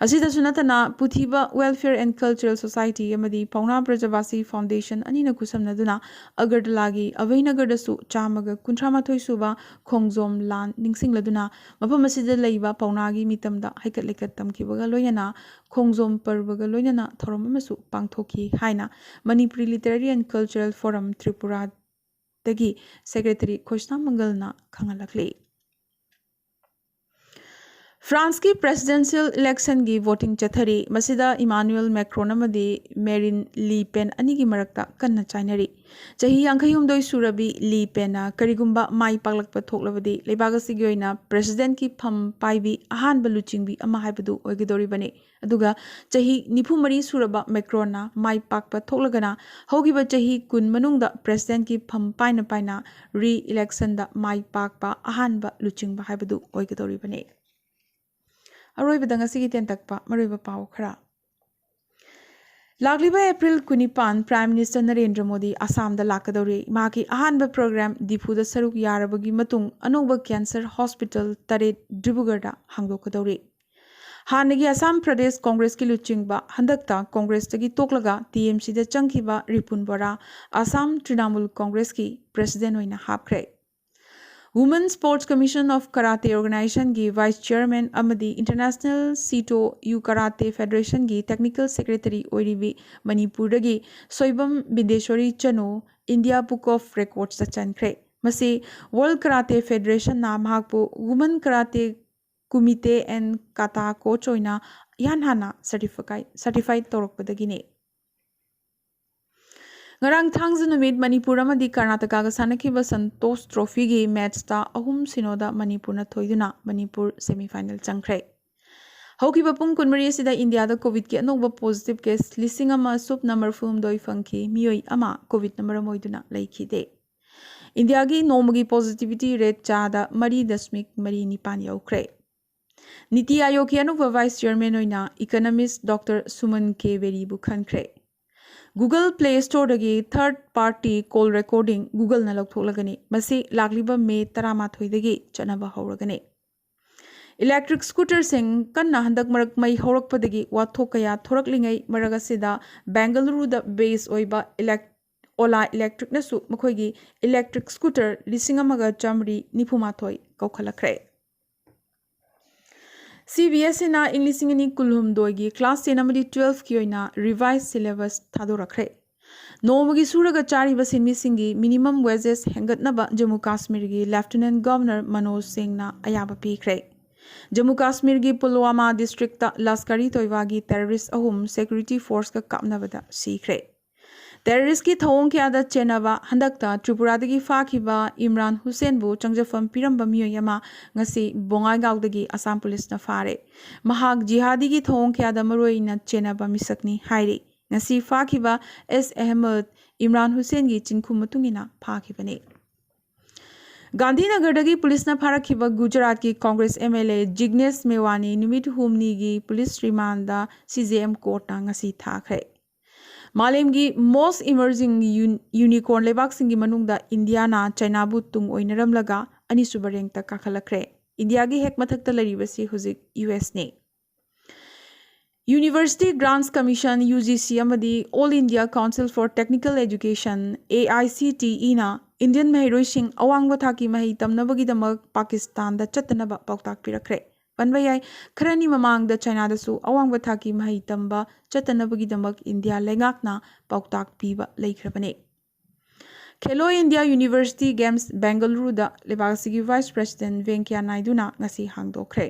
ꯑꯁꯤꯗꯁꯨ ꯅꯠꯇꯅ, ꯄꯨꯊꯤꯕ Welfare and Cultural Society ꯑꯃꯗꯤ ꯄꯥꯎꯅꯥ ꯕ꯭ꯔꯖꯕꯥꯁꯤ Foundation ꯑꯅꯤꯅ ꯈꯨꯠꯁꯝꯅꯗꯨꯅ ꯑꯒꯔꯇꯂꯥꯒꯤ ꯑꯚꯩꯅꯒꯔꯗꯁꯨ ꯆꯥꯝꯃꯒ ꯀꯨꯟꯊ꯭ꯔꯥ ꯃꯥꯊꯣꯏ ꯁꯨꯕ ꯈꯣꯡꯖꯣꯝ ꯂꯥꯟ ꯅꯤꯡꯁꯤꯡꯂꯗꯨꯅ ꯃꯐꯝ ꯑꯁꯤꯗ ꯂꯩꯕ ꯄꯥꯎꯅꯥꯒꯤ ꯃꯤꯇꯝꯗ ꯍꯩꯀꯠ ꯂꯩꯀꯠ ꯇꯝꯈꯤꯕꯒ ꯂꯣꯏꯅꯅ ꯈꯣꯡꯖꯣꯝ ꯄꯔꯕꯒ ꯂꯣꯏꯅꯅ ꯊꯧꯔꯝ ꯑꯃꯁꯨ ꯄꯥꯡꯊꯣꯛꯈꯤ ꯍꯥꯏꯅ Manipuri Literary and Cultural Forum ꯇ꯭ꯔꯤꯄꯨꯔꯥꯗꯒꯤ Secretary ꯈꯣꯏꯁꯅꯥ ꯃꯪꯒꯜꯅ ꯈꯪꯍꯜꯂꯛꯂꯤ꯫ ꯐ꯭ꯔꯥꯟꯁꯀꯤ presidential election ꯒꯤ voting ꯆꯠꯊꯔꯤ꯫ ꯃꯁꯤꯗ Emmanuel Macron ꯑꯃꯗꯤ Marine Le Pen ꯑꯅꯤꯒꯤ ꯃꯔꯛꯇ ꯀꯟꯅ ꯆꯥꯏꯅꯔꯤ꯫ ꯆꯍꯤ ꯌꯥꯡꯈꯩ ꯍꯨꯝꯗꯣꯏ ꯁꯨꯔꯕꯤ Le Pen ꯅ ꯀꯔꯤꯒꯨꯝꯕ ꯃꯥꯏ ꯄꯥꯛꯂꯛꯄ ꯊꯣꯛꯂꯕꯗꯤ ꯂꯩꯕꯥꯛ ꯑꯁꯤꯒꯤ ꯑꯣꯏꯅ president ꯀꯤ ꯐꯝ ꯄꯥꯏꯕꯤ ꯑꯍꯥꯟꯕ ꯂꯨꯆꯤꯡꯕꯤ ꯑꯃ ꯍꯥꯏꯕꯗꯨ ꯑꯣꯏꯒꯗꯧꯔꯤꯕꯅꯤ꯫ ꯑꯗꯨꯒ ꯆꯍꯤ ꯅꯤꯐꯨ ꯃꯔꯤ ꯁꯨꯔꯕ Macron ꯅ ꯃꯥꯏ ꯄꯥꯛꯄ ꯊꯣꯛꯂꯒꯅ ꯍꯧꯈꯤꯕ ꯆꯍꯤ ꯀꯨꯟ ꯃꯅꯨꯡꯗ president ꯀꯤ ꯐꯝ ꯄꯥꯏꯅ ꯄꯥꯏꯅ re-election ꯗ ꯃꯥꯏ ꯄꯥꯛꯄ ꯑꯍꯥꯟꯕ ꯂꯨꯆꯤꯡꯕ ꯍꯥꯏꯕꯗꯨ ꯑꯣꯏꯒꯗꯧꯔꯤꯕꯅꯤ꯫ ꯑꯔꯣꯏꯕꯗ ꯉꯁꯤꯒꯤ ꯇꯦꯟꯇꯛꯄ ꯃꯔꯨꯑꯣꯏꯕ ꯄꯥꯎ ꯈꯔ꯫ ꯂꯥꯛꯂꯤꯕ April ꯀꯨꯟꯅꯤꯄꯥꯟ Prime Minister Narendra Modi ꯑꯁꯥꯝꯗ ꯂꯥꯛꯀꯗꯧꯔꯤ꯫ ꯃꯍꯥꯛꯀꯤ ꯑꯍꯥꯟꯕ program ꯗꯤꯐꯨꯗ ꯁꯔꯨꯛ ꯌꯥꯔꯕꯒꯤ ꯃꯇꯨꯡ ꯑꯅꯧꯕ cancer hospital ꯇꯔꯦꯠ ꯗꯤꯕ꯭ꯔꯨꯒꯔꯗ ꯍꯥꯡꯗꯣꯛꯀꯗꯧꯔꯤ꯫ ꯍꯥꯟꯅꯒꯤ ꯑꯁꯥꯝ ꯄ꯭ꯔꯗꯦꯁ ꯀꯣꯡꯒ꯭ꯔꯦꯁꯀꯤ ꯂꯨꯆꯤꯡꯕ, ꯍꯟꯗꯛꯇ ꯀꯣꯡꯒ꯭ꯔꯦꯁꯇꯒꯤ ꯇꯣꯛꯂꯒ T M C ꯗ ꯆꯪꯈꯤꯕ ꯔꯤꯄꯨꯟ ꯕꯣꯔꯥ ꯑꯁꯥꯝ ꯇ꯭ꯔꯤꯅꯥꯃꯨꯜ ꯀꯣꯡꯒ꯭ꯔꯦꯁꯀꯤ president ꯑꯣꯏꯅ ꯍꯥꯞꯈ꯭ꯔꯦ꯫ Women Sports Commission of Karate Organization ꯒꯤ vice chairman ꯑꯃꯗꯤ International Sito-You Karate Federation ꯒꯤ technical secretary ꯑꯣꯏꯔꯤꯕꯤ ꯃꯅꯤꯄꯨꯔꯗꯒꯤ ꯁꯣꯏꯕꯝ ꯕꯤꯟꯗꯦꯁꯣꯔꯤ ꯆꯅꯨ India Book of Records ꯇ ꯆꯟꯈ꯭ꯔꯦ꯫ ꯃꯁꯤ World Karate Federation ꯅ ꯃꯍꯥꯛꯄꯨ Women Karate Kumite and Kata coach ꯑꯣꯏꯅ ꯏꯍꯥꯟ ꯍꯥꯟꯅ certificate, certified ꯇꯧꯔꯛꯄꯗꯒꯤꯅꯤ꯫ ꯉꯔꯥꯡ ꯊꯥꯡꯖ ꯅꯨꯃꯤꯠ ꯃꯅꯤꯄꯨꯔ ꯑꯃꯗꯤ ꯀꯔꯅꯥꯇꯀꯥꯒ ꯁꯥꯟꯅꯈꯤꯕ ꯁꯟꯇꯣꯁ trophy ꯒꯤ match ꯇ ꯑꯍꯨꯝ ꯁꯤꯅꯣꯗ ꯃꯅꯤꯄꯨꯔꯅ ꯊꯣꯏꯗꯨꯅ ꯃꯅꯤꯄꯨꯔ semi final ꯆꯪꯈ꯭ꯔꯦ꯫ ꯍꯧꯈꯤꯕ ꯄꯨꯡ ꯀꯨꯟꯃꯔꯤ ꯑꯁꯤꯗ ꯏꯟꯗꯤꯌꯥꯗ COVID ꯀꯤ ꯑꯅꯧꯕ positive case ꯂꯤꯁꯤꯡ ꯑꯃ ꯁꯨꯞꯅ ꯃꯔꯤꯐꯨ ꯍꯨꯝꯗꯣꯏ ꯐꯪꯈꯤ, ꯃꯤꯑꯣꯏ ꯑꯃ COVID ꯅ ꯃꯔꯝ ꯑꯣꯏꯗꯨꯅ ꯂꯩꯈꯤꯗꯦ꯫ ꯏꯟꯗꯤꯌꯥꯒꯤ ꯅꯣꯡꯃꯒꯤ positivity rate ꯆꯥꯗ ꯃꯔꯤ ꯗꯁꯃꯤꯛ ꯃꯔꯤ ꯅꯤꯄꯥꯟ ꯌꯧꯈ꯭ꯔꯦ꯫ ꯅꯤꯇꯤ ꯑꯥꯌꯣꯒꯀꯤ ꯑꯅꯧꯕ vice chairman ꯑꯣꯏꯅ economist Doctor Suman K ꯕꯦꯔꯤꯕꯨ ꯈꯟꯈ꯭ꯔꯦ꯫ Google Play Store ꯗꯒꯤ third party call recording Google ꯅ ꯂꯧꯊꯣꯛꯂꯒꯅꯤ꯫ ꯃꯁꯤ ꯂꯥꯛꯂꯤꯕ ꯃꯦ ꯇꯔꯥꯃꯥꯊꯣꯏꯗꯒꯤ ꯆꯠꯅꯕ ꯍꯧꯔꯒꯅꯤ꯫ Electric scooterꯁꯤꯡ ꯀꯟꯅ ꯍꯟꯗꯛ ꯃꯔꯛ ꯃꯩ ꯍꯧꯔꯛꯄꯗꯒꯤ ꯋꯥꯊꯣꯛ ꯀꯌꯥ ꯊꯣꯔꯛꯂꯤꯉꯩ ꯃꯔꯛ ꯑꯁꯤꯗ ꯕꯦꯡꯒꯂꯨꯔꯨꯗ base ꯑꯣꯏꯕ Elec- Ola Electricꯅꯁꯨ ꯃꯈꯣꯏꯒꯤ electric scooter ꯂꯤꯁꯤꯡ ꯑꯃꯒ ꯆꯥꯃꯔꯤ ꯅꯤꯐꯨ ꯃꯥꯊꯣꯏ ꯀꯧꯈꯠꯂꯛꯈ꯭ꯔꯦ꯫ CBSEꯅ ꯏꯪ ꯂꯤꯁꯤꯡ ꯑꯅꯤ ꯀꯨꯟꯍꯨꯝꯗꯣꯏꯒꯤ class ten ꯑꯃꯗꯤ twelveꯀꯤ ꯑꯣꯏꯅ revised syllabus ꯊꯥꯗꯣꯔꯛꯈ꯭ꯔꯦ꯫ ꯅꯣꯡꯃꯒꯤ ꯁꯨꯔꯒ ꯆꯥꯔꯤꯕ ꯁꯤꯟꯃꯤꯁꯤꯡꯒꯤ minimum wages ꯍꯦꯟꯒꯠꯅꯕ Jammu ꯀꯥꯁꯃꯤꯔꯒꯤ Lieutenant Governor Manoj ꯁꯤꯡꯅ ꯑꯌꯥꯕ ꯄꯤꯈ꯭ꯔꯦ꯫ ꯖꯝꯃꯨ ꯀꯥꯁꯃꯤꯔꯒꯤ ꯄꯨꯜꯋꯥꯃꯥ districtꯇ ꯂꯁꯀꯔꯤ ꯇꯣꯏꯕꯥꯒꯤ terrorist ꯑꯍꯨꯝ security forceꯀ ꯀꯥꯞꯅꯕꯗ ꯁꯤꯈ꯭ꯔꯦ꯫ Terroristꯀꯤ ꯊꯧꯑꯣꯡ ꯀꯌꯥꯗ ꯆꯦꯟꯅꯕ ꯍꯟꯗꯛꯇ ꯇ꯭ꯔꯤꯄꯨꯔꯥꯗꯒꯤ ꯐꯥꯈꯤꯕ ꯏꯝꯔꯥꯟ ꯍꯨꯁꯦꯟꯕꯨ ꯆꯪꯖꯐꯝ ꯄꯤꯔꯝꯕ ꯃꯤꯑꯣꯏ ꯑꯃ ꯉꯁꯤ ꯕꯣꯉꯥꯏꯒꯥꯎꯗꯒꯤ ꯑꯁꯥꯝ ꯄꯨꯂꯤꯁꯅ ꯐꯥꯔꯦ꯫ ꯃꯍꯥꯛ ꯖꯤꯍꯥꯗꯤꯒꯤ ꯊꯧꯑꯣꯡ ꯀꯌꯥꯗ ꯃꯔꯨꯑꯣꯏꯅ ꯆꯦꯟꯅꯕ ꯃꯤꯁꯛꯅꯤ ꯍꯥꯏꯔꯤ꯫ ꯉꯁꯤ ꯐꯥꯈꯤꯕ ꯑꯦꯁ ꯑꯍꯃꯗ ꯏꯝꯔꯥꯟ ꯍꯨꯁꯦꯟꯒꯤ ꯆꯤꯟꯈꯨꯝ ꯃꯇꯨꯡ ꯏꯟꯅ ꯐꯥꯈꯤꯕꯅꯤ꯫ ꯒꯥꯟꯙꯤꯅꯒꯔꯗꯒꯤ ꯄꯨꯂꯤꯁꯅ ꯐꯥꯔꯛꯈꯤꯕ ꯒꯨꯖꯔꯥꯠꯀꯤ Congress MLA ꯖꯤꯒꯅꯦꯁ ꯃꯦꯋꯥꯅꯤ ꯅꯨꯃꯤꯠ ꯍꯨꯝꯅꯤꯒꯤ ꯄꯨꯂꯤꯁ ꯔꯤꯃꯥꯟꯗ CJM courtꯅ ꯉꯁꯤ ꯊꯥꯈ꯭ꯔꯦ꯫ ꯃꯥꯂꯦꯝꯒꯤ most emerging un- unicorn ꯂꯩꯕꯥꯛꯁꯤꯡꯒꯤ ꯃꯅꯨꯡꯗ ꯏꯟꯗꯤꯌꯥꯅ ꯆꯥꯏꯅꯥꯕꯨ ꯇꯨꯡ ꯑꯣꯏꯅꯔꯝꯂꯒ ꯑꯅꯤꯁꯨꯕ rankꯇ ꯀꯥꯈꯠꯂꯛꯈ꯭ꯔꯦ꯫ ꯏꯟꯗꯤꯌꯥꯒꯤ ꯍꯦꯛ ꯃꯊꯛꯇ ꯂꯩꯔꯤꯕꯁꯤ ꯍꯧꯖꯤꯛ USꯅꯤ꯫ University Grants Commission, UGC, ꯑꯃꯗꯤ All India Council for Technical Education, AICTEꯅ Indian ꯃꯍꯩꯔꯣꯏꯁꯤꯡ ꯑꯋꯥꯡꯕ ꯊꯥꯛꯀꯤ ꯃꯍꯩ ꯇꯝꯅꯕꯒꯤꯗꯃꯛ ꯄꯥꯀꯤꯁꯇꯥꯟꯗ ꯆꯠꯇꯅꯕ ꯄꯥꯎꯇꯥꯛ ꯄꯤꯔꯛꯈ꯭ꯔꯦ꯫ ꯄꯟꯕ ꯌꯥꯏ, ꯈꯔꯅꯤ ꯃꯃꯥꯡꯗ ꯆꯥꯏꯅꯥꯗꯁꯨ ꯑꯋꯥꯡꯕ ꯊꯥꯛꯀꯤ ꯃꯍꯩ ꯇꯝꯕ ꯆꯠꯇꯅꯕꯒꯤꯗꯃꯛ ꯏꯟꯗꯤꯌꯥ ꯂꯩꯉꯥꯛꯅ ꯄꯥꯎꯇꯥꯛ ꯄꯤꯕ ꯂꯩꯈ꯭ꯔꯕꯅꯤ꯫ Khelo India University Games ꯕꯦꯡꯒꯂꯨꯔꯨꯗ ꯂꯩꯕꯥꯛ ꯑꯁꯤꯒꯤ Vice President ꯚꯦꯡꯀꯌꯥ ꯅꯥꯏꯗꯨꯅ ꯉꯁꯤ ꯍꯥꯡꯗꯣꯛꯈ꯭ꯔꯦ꯫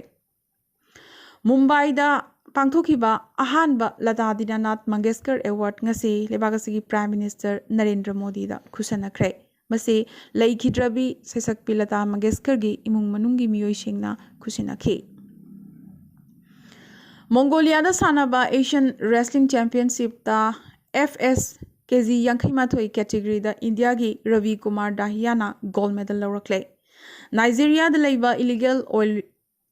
ꯃꯨꯝꯕꯥꯏꯗ ꯄꯥꯡꯊꯣꯛꯈꯤꯕ ꯑꯍꯥꯟꯕ ꯂꯇꯥ ꯗꯤꯅꯥꯅꯥꯊ ꯃꯪꯒꯦꯁꯀꯔ Award ꯉꯁꯤ ꯂꯩꯕꯥꯛ ꯑꯁꯤꯒꯤ Prime Minister ꯅꯔꯦꯟꯗ꯭ꯔ ꯃꯣꯗꯤꯗ ꯈꯨꯠꯁꯟꯅꯈ꯭ꯔꯦ꯫ ꯃꯁꯤ ꯂꯩꯈꯤꯗ꯭ꯔꯕꯤ ꯁꯩꯁꯛꯄꯤ ꯂꯇꯥ ꯃꯪꯒꯦꯁꯀꯔꯒꯤ ꯏꯃꯨꯡ ꯃꯅꯨꯡꯒꯤ ꯃꯤꯑꯣꯏꯁꯤꯡꯅ ꯈꯨꯠꯁꯤꯟꯅꯈꯤ꯫ ꯃꯣꯡꯒꯣꯂꯤꯌꯥꯗ ꯁꯥꯟꯅꯕ Asian Wrestling Championshipꯇ FS KG ꯌꯥꯡꯈꯩ ꯃꯥꯊꯣꯏ categoryꯗ ꯏꯟꯗꯤꯌꯥꯒꯤ ꯔꯕꯤ ꯀꯨꯃꯥꯔ ꯗꯥꯍꯤꯌꯥꯅ gold medal ꯂꯧꯔꯛꯂꯦ꯫ ꯅꯥꯏꯖꯦꯔꯤꯌꯥꯗ ꯂꯩꯕ illegal oil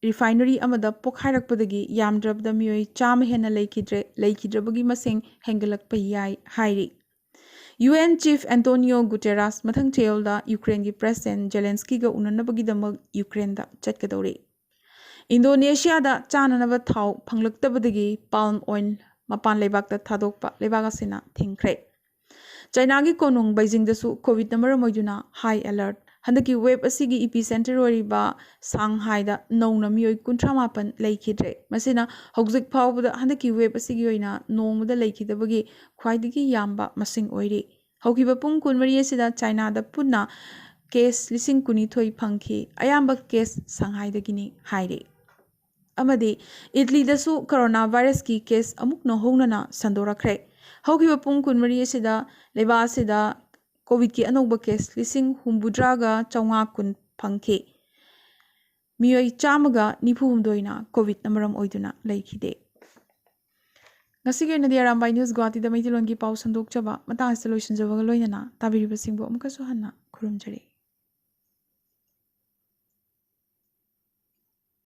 refinery ꯑꯃꯗ ꯄꯣꯈꯥꯏꯔꯛꯄꯗꯒꯤ ꯌꯥꯝꯗ꯭ꯔꯕꯗ ꯃꯤꯑꯣꯏ ꯆꯥꯝꯃ ꯍꯦꯟꯅ ꯂꯩꯈꯤꯗ꯭ꯔꯦ, ꯂꯩꯈꯤꯗ꯭ꯔꯕꯒꯤ ꯃꯁꯤꯡ ꯍꯦꯟꯒꯠꯂꯛꯄ ꯌꯥꯏ ꯍꯥꯏꯔꯤ꯫ UN Chief Antonio Guterres ꯃꯊꯪ ꯆꯌꯣꯜꯗ ꯌꯨꯀ꯭ꯔꯦꯟꯒꯤ President ꯖꯦꯂꯦꯟꯁꯀꯤꯒ ꯎꯅꯅꯕꯒꯤꯗꯃꯛ ꯌꯨꯀ꯭ꯔꯦꯟꯗ ꯆꯠꯀꯗꯧꯔꯤ꯫ ꯏꯟꯗꯣꯅꯦꯁꯤꯌꯥꯗ ꯆꯥꯅꯅꯕ ꯊꯥꯎ ꯐꯪꯂꯛꯇꯕꯗꯒꯤ palm oil ꯃꯄꯥꯟ ꯂꯩꯕꯥꯛꯇ ꯊꯥꯗꯣꯛꯄ ꯂꯩꯕꯥꯛ ꯑꯁꯤꯅ ꯊꯤꯡꯈ꯭ꯔꯦ꯫ ꯆꯥꯏꯅꯥꯒꯤ ꯀꯣꯅꯨꯡ ꯕꯩꯖꯤꯡꯗꯁꯨ ꯀꯣꯚꯤꯗꯅ ꯃꯔꯝ ꯑꯣꯏꯗꯨꯅ high alert꯫ ꯍꯟꯗꯛꯀꯤ wave ꯑꯁꯤꯒꯤ epicenter ꯑꯣꯏꯔꯤꯕ ꯁꯥꯡꯍꯥꯏꯗ ꯅꯧꯅ ꯃꯤꯑꯣꯏ ꯀꯨꯟꯊ꯭ꯔꯥ ꯃꯥꯄꯟ ꯂꯩꯈꯤꯗ꯭ꯔꯦ꯫ ꯃꯁꯤꯅ ꯍꯧꯖꯤꯛ ꯐꯥꯎꯕꯗ ꯍꯟꯗꯛꯀꯤ wave ꯑꯁꯤꯒꯤ ꯑꯣꯏꯅ ꯅꯣꯡꯃꯗ ꯂꯩꯈꯤꯗꯕꯒꯤ ꯈ꯭ꯋꯥꯏꯗꯒꯤ ꯌꯥꯝꯕ ꯃꯁꯤꯡ ꯑꯣꯏꯔꯤ꯫ ꯍꯧꯈꯤꯕ ꯄꯨꯡ ꯀꯨꯟꯃꯔꯤ ꯑꯁꯤꯗ ꯆꯥꯏꯅꯥꯗ ꯄꯨꯟꯅ case ꯂꯤꯁꯤꯡ ꯀꯨꯟꯅꯤꯊꯣꯏ ꯐꯪꯈꯤ꯫ ꯑꯌꯥꯝꯕ case ꯁꯪꯍꯥꯏꯗꯒꯤꯅꯤ ꯍꯥꯏꯔꯤ꯫ ꯑꯃꯗꯤ ꯏꯠꯂꯤꯗꯁꯨ ꯀꯣꯔꯣꯅꯥ ꯚꯥꯏꯔꯁꯀꯤ case ꯑꯃꯨꯛ ꯅꯧꯍꯧꯅꯅ ꯁꯟꯗꯣꯔꯛꯈ꯭ꯔꯦ꯫ ꯍꯧꯈꯤꯕ ꯄꯨꯡ ꯀꯨꯟꯃꯔꯤ ꯑꯁꯤꯗ ꯂꯩꯕꯥꯛ ꯑꯁꯤꯗ ꯀꯣꯚꯤꯗꯀꯤ ꯑꯅꯧꯕ case ꯂꯤꯁꯤꯡ ꯍꯨꯝꯐꯨꯇꯔꯥꯒ ꯆꯥꯝꯃꯉꯥ ꯀꯨꯟ ꯐꯪꯈꯤ꯫ ꯃꯤꯑꯣꯏ ꯆꯥꯝꯃꯒ ꯅꯤꯐꯨ ꯍꯨꯝꯗꯣꯏꯅ ꯀꯣꯚꯤꯗꯅ ꯃꯔꯝ ꯑꯣꯏꯗꯨꯅ ꯂꯩꯈꯤꯗꯦ꯫ ꯉꯁꯤꯒꯤ ꯑꯣꯏꯅꯗꯤ ꯑꯔꯥꯝꯕꯥꯏ ꯅ꯭ꯌꯨꯁ ꯒꯨꯋꯥꯍꯥꯇꯤꯗ ꯃꯩꯇꯩꯂꯣꯟꯒꯤ ꯄꯥꯎ ꯁꯟꯗꯣꯛꯆꯕ ꯃꯇꯥꯡ ꯑꯁꯤꯗ ꯂꯣꯏꯁꯤꯟꯖꯕꯒ ꯂꯣꯏꯅꯅ ꯇꯥꯕꯤꯔꯤꯕꯁꯤꯡꯕꯨ ꯑꯃꯨꯛꯀꯁꯨ ꯍꯟꯅ ꯈꯨꯔꯨꯝꯖꯔꯤ꯫